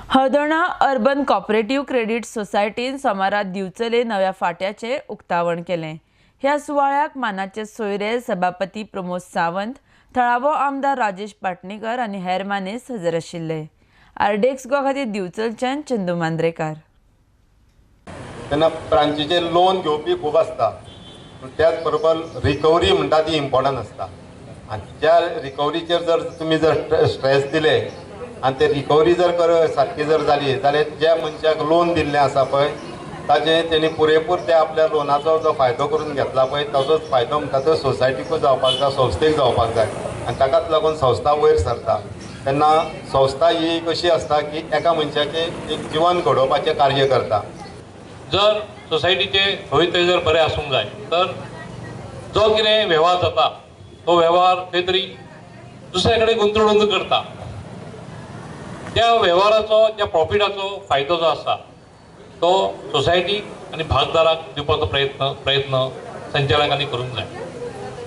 Aldona urban cooperative credit सोसायटीन सोमारा दिवचले नव्या फाट्याचें उक्तावण केलें. ह्या सुवाळ्याक मानाचे सोयरे सभापती प्रमोद सावंत, थळावो आमदार राजेश पाटणेकर आनी हेर मानेस्त हजर आशिल्ले. आरडीएक्स गोवा खातीर दिवचलच्यान चंदू मांद्रेकार. तेन्ना ब्रांचीचेर लोन घेवपी खूब आसता, पूण त्याच बरोबर रिकवरी म्हणटा ती इम्पॉर्टंट आसता. आनी ज्या रिकवरीचेर जर तुमी जर स्ट्रेस दिले आनी ते रिकवरी जर सारकी जर जाली जाल्यार ज्या मनशाक लोन दिल्लें आसा पळय ताजें तेणी पुरेपूर त्या आपल्या लोनाचो जो फायदो करून घेतला पळय ताचोच फायदो म्हणटा तो सोसायटीकूय जावपाक जाय, संस्थेक जावपाक जाय. आनी ताकाच लागून संस्था वयर सरता. तेन्ना संस्था ही एक अशी आसता की एका मनशाचें एक जिवन घडोवपाचें कार्य करता. जर सोसायटीचे भवितव्य जर बरें आसूंक जाय तर जो कितें वेव्हार जाता तो वेव्हार खंय तरी दुसऱ्या कडेन गुंतवणूक करता, त्या वेव्हाराचो त्या प्रॉफिटाचो फायदो जो आसा तो सोसायटीक आनी भागदाराक दिवपाचो प्रयत्न संचालकांनी करूंक जाय.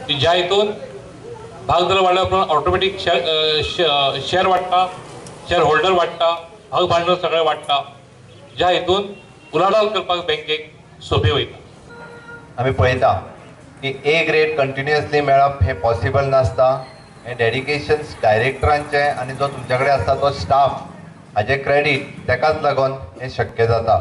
की ज्या हितून भागदार वाडल्या उपरांत ऑटोमॅटीक शेअर वाडटा, शेअर होल्डर वाडटा, भाग भांडवल सगळें वाडटा, ज्या हितून उलाढाल करपाक बँकेक सोंपें वयता. आमी पळयता की ए ग्रेड कंटिन्युअसली मेळप हें पॉसिबल नासता. हें डेडिकेशन डायरेक्टरांचें आनी जो तुमच्या कडेन आसता तो स्टाफ हाजें क्रेडीट तेकाच लागून हें शक्य जाता.